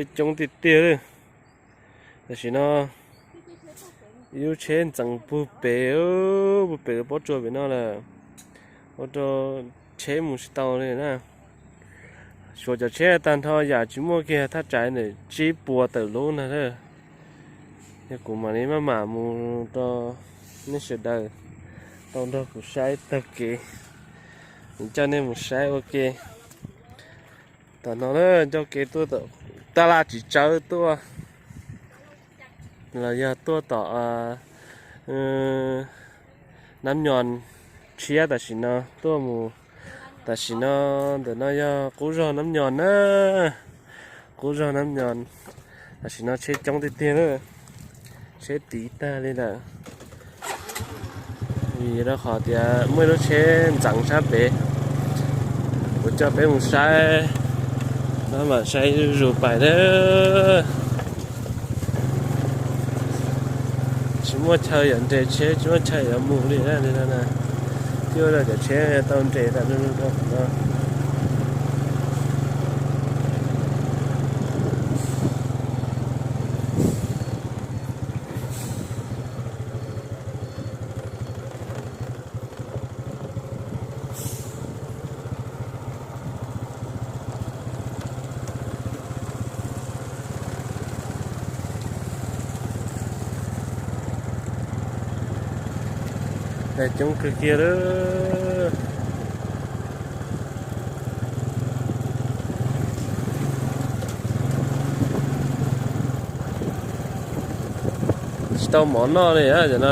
Coob tiag tiag li. Tam sim no ib lub tsheb ntxeev puag pem, puag pem lub pob tsuas pem no lawm, ua rau tsheb mus tsis tau li na. Suav cov tsheb tag nrho yam tsis muaj kiag thaj tsam ntawm tsib puas tawm lub ntag. Yog kuv mam li maj mam mus rau nej sawv daws tau nrog kuv saib taug kev, coj nej mus saib ua ke. Tom no na, ncauj kev tuaj tom taj laj tsis tsawb tuaj, los yog tuaj tom Nab Nyos tshiab tam sim no tuaj mus. Tam sim no ntawm no yog qub zog Nab Nyos na, qub zog Nab Nyos. Tam sim no tsheb coob tiag tiag na, tsheb tiv tag li lawm. Vim rau qhov tias muaj ib lub tsheb ntxeev sab pem, kuv coj peb mus saib, no mam saib zuj zus pais na. Tsis muaj chaw yuav nres tsheb, tsis muaj chaw yuav mus li na, li no na. Thiaj ua rau cov tsheb tau nres tas rau no. Coob kawg kiag lawm. Tsis tau mov noj li cov no.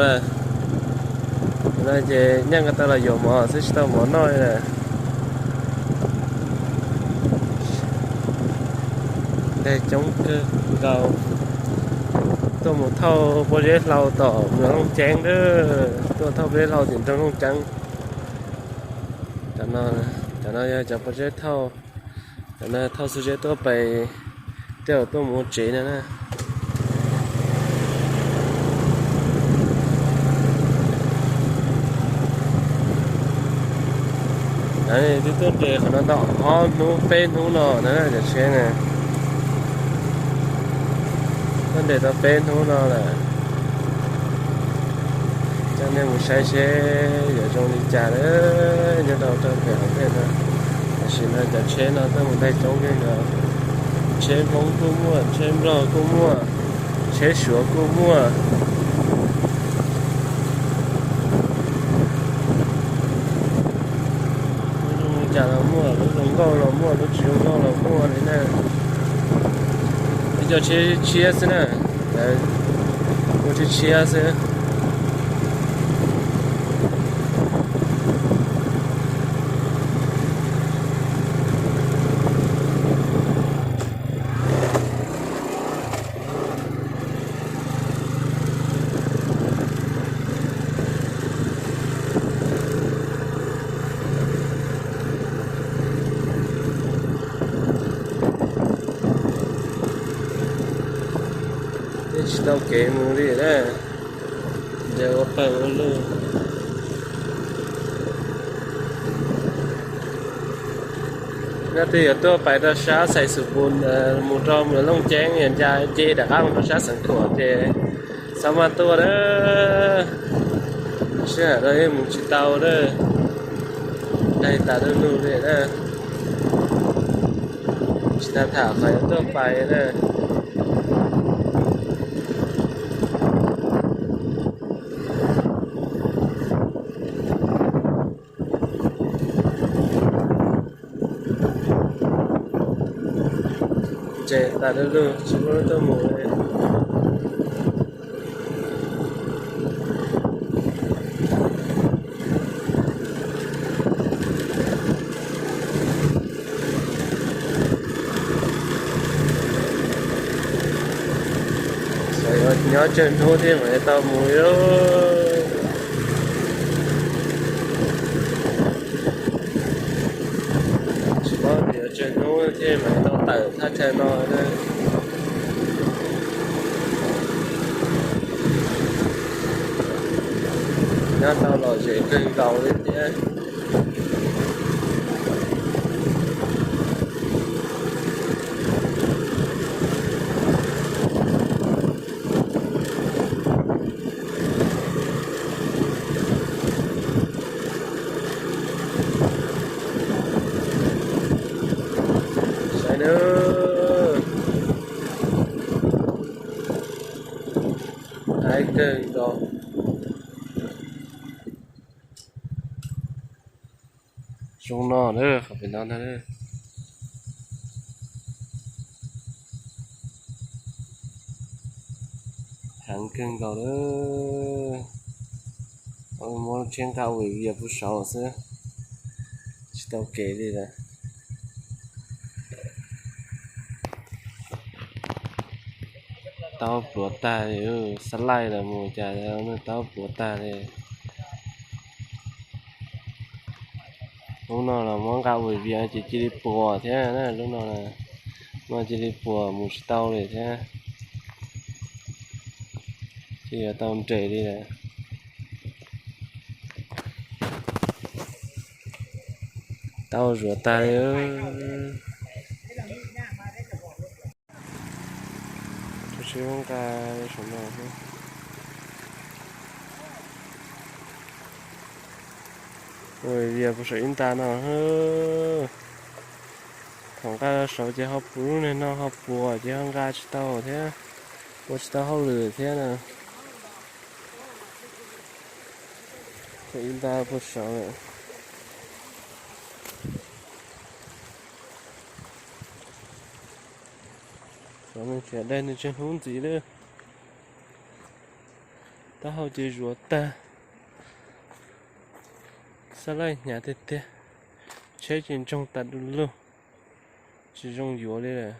Cov no ces nyiaj nqa tau los yuav mov xwb tsis tau mov noj li lawm. Daig coob kawg nkaus. Tuaj mus thauj pob zeb hlau tom Looj Ceeb, tuaj thauj pob zeb hlau tim nroog Looj Ceeb. Cov no yog cov pob zeb thauj, cov no thauj xub zeb tuaj pais, tej zaum tuaj mus ua tsev no na. Twb tuaj nres qhov no tau ob hnub peb hnub no na cov tsheb na. Tuaj nres tau peb hnub no lawm. Coj nej mus saib seb yuav zoo li cas lawm nyob rau rau pem hauv tej no. Tam sim no cov tsheb no tuaj mus daig coob kawg nkaus. Tsheb Hmoob kuj muaj, tsheb Nplog kuj muaj, tsheb Suav kuj muaj. Lub zoo li cas los muaj, lub zoo nkauj los muaj, lub tsis zoo nkauj los muaj li na. Ib co tsheb tshiab xwb na, ua tsheb tshiab xwb. Tsis tau kev mus li na, ncaws ua pawg ua lug. Leej twg yuav tuaj pais rau sab Xais Xus Pus mus rau Looj Ceeb, nca nce rov qab mus rau sab Xeev Khuam ces txhob maj tuaj na. Sij hawm no yeej mus tsis tau na, daig tas du lug li na. Tsis tas tham qhov yuav tuaj pais na. Ntses tas du lug tsis muaj lub tuaj mus li. Xyov yuav nyob tsawg hnub thiaj mam li tau mus li. Tsis paub tias yuav tsawg hnub thiaj mam li tau tawm thaj chaw no na. Nyob tau lom zem kawg nkaus li thiab. Zoo no na, qhov pem no ntag. Heev kawg nkaus lawm. Muab tsheb nqa ua vias puag saud xwb, tsis tau kev li lawm. Taub pluav tag li, xab laij los mus cas taub pluav tag li. Lub no los muab nqa ua vias ces cia li puas thiab na, lub no no cia li puas mus tsis tau li thiab. Tsis yuav tau nres li lawm. Taub zuav tag li. Rau siab nqa saum no. Ua vias puag saum ib nta no. Thaum nqa saud ces ho puas, lub niag no ho puas ces ho nqa tsis tau thiab, ua tsis tau hauj lwm thiab na. Ib nta puag saud lawm. Cov neeg tseem daig nws tseem hnub ntxiv lawm. Taub hau ces zuav tag. Xab laij hnyav tiag tiag. Tsheb ces ntsoog tas du lug, tsis zoo yuav li lawm.